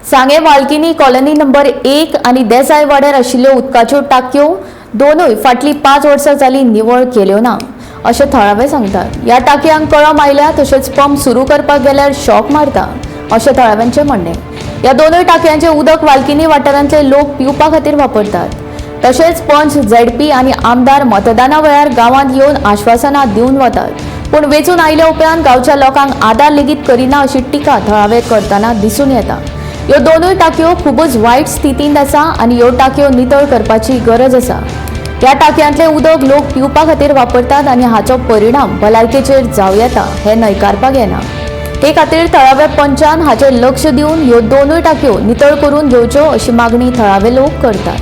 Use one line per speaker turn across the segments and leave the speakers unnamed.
सांगें वाल्किनी colony number 1 आनी देसाय वाड्यार आशिल्ल्यो उदकाच्यो टाकयो दोनूय फाटलीं 5 वर्सां जाली निवळ केल्यो ना अशें थळावे सांगतात. ह्या टाकयांक कळम आयल्या तशेंच पंप सुरू करपाक गेल्यार शॉक मारता अशें थळाव्यांचें म्हणणें. ह्या दोनूय टाकयांचें उदक वाल्किनी वाठारांतले लोक पिवपा खातीर वापरतात. तशेंच पंच, झेडपी आनी आमदार मतदाना वेळार गांवांत येवन आश्वासनां दिवन वतात, पूण वेंचून आयल्या उपरांत गांवच्या लोकांक आदार लेगीत करिना अशी टिका थळावे करतना दिसून येता. ह्यो दोनूय टाकयो खूबच वायट स्थितींत आसा आनी ह्यो टाकयो नितळ करपाची गरज आसा. ह्या टाकयांतलें उदक लोक पिवपा खातीर वापरतात आनी हाचो परिणाम भलायकेचेर जावं येता हें न्हयकारपाक येना. हे खातीर थळाव्या पंचान हाचेर लक्ष दिवन ह्यो दोनूय टाकयो नितळ करून घेवच्यो अशी मागणी थळावे लोक करतात.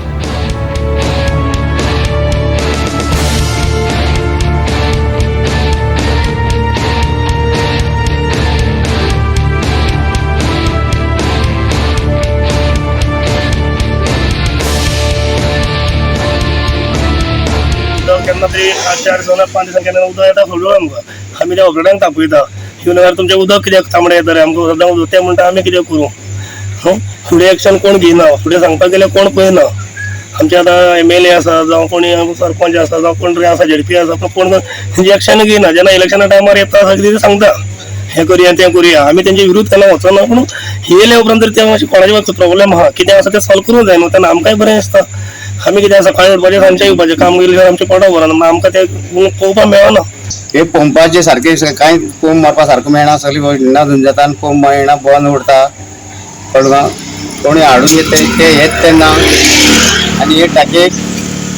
उदक केन्ना तरी 4 दिसांना 5 दिसांनी केन्ना उदक येता सोडून आमकां आमी त्या ऑपरेटरांक तापयता येवन जाल्यार तुमचें उदक कित्याक तांबडें येता रे आमकां सदां उदक. ते म्हणटा आमी कितें करूं, फुडें एक्शन कोण घेयना, फुडें सांगपाक गेल्यार कोण पळयना. आमचे आतां MLA आसा जावं कोणी सरपंच आसा जावं कोण तरी आसा झेडपी आसा, पूण कोण तेंची एक्शन घेयना. जेन्ना इलेक्शना टायमार येता सगळीं ते सांगता हें करुया तें करुया, आमी तेंचे विरुद्ध केन्ना वचना, पूण येयले उपरांत तरी ते मातशें कोणाचे प्रॉब्लेम आहा कितें आसा तें सॉल्व करूंक जाय न्हू. तेन्ना आमकांय बरें दिसता. आमी कितें सकाळी उठपाचें सांजचें येवपाचें काम केलें आमचें पोटा भरना, आमकां तें पळोवपाक मेळना.
हे पंपाचे सारके कांय पंप मारपा सारको मेळना, सगळी हिंडा धुवन जाता आनी पंप मेळना, बंद उरता. कळ्ळें कोणी हाडून येत ते येत तेन्ना. आनी हे टाकयेक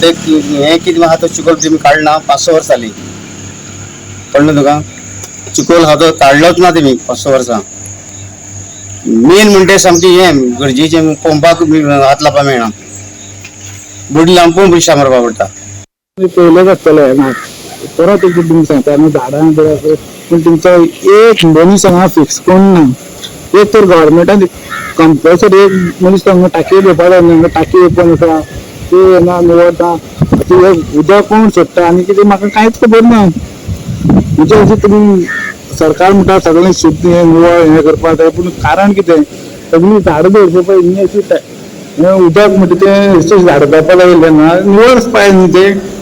ते हें कितें आहा तो चिकोल तेमी काडना 5-6 वर्सां जालीं. कळ्ळें तुका? चिकोल आहा तो काडलोच ना तेमी 5-6 वर्सां. मेन म्हणटे सामकें हें गरजेचें पंपाक हात लावपा मेळना, बुडली लावन पंप रिक्षा मारपा पडटा.
पयलेच आसतले ना परत एकदां तुमी सांगता आमी झाडां बिडां पूण तुमचो एक मनीस हांगा फिक्स कोण ना. एक तर गव्हर्मेंटान कंपल्सरी एक मनीस हांगा टाकयो घेवपा जाय, हांगा टाकी ओपन आसा ती येना निवळटा, उदक कोण सोडटा आनी कितें म्हाका कांयच खबर ना. म्हणजे अशें तुमी सरकार म्हणटा सगळें शुद्ध हें निवळ हें करपाक जाय, पूण कारण कितें सगळीं झाडां दवरपा पळय ही अशी उदक म्हणटा तें अशें झाडां जावपा लागिल्लें ना, निवळ आसपा जाय न्ही तें.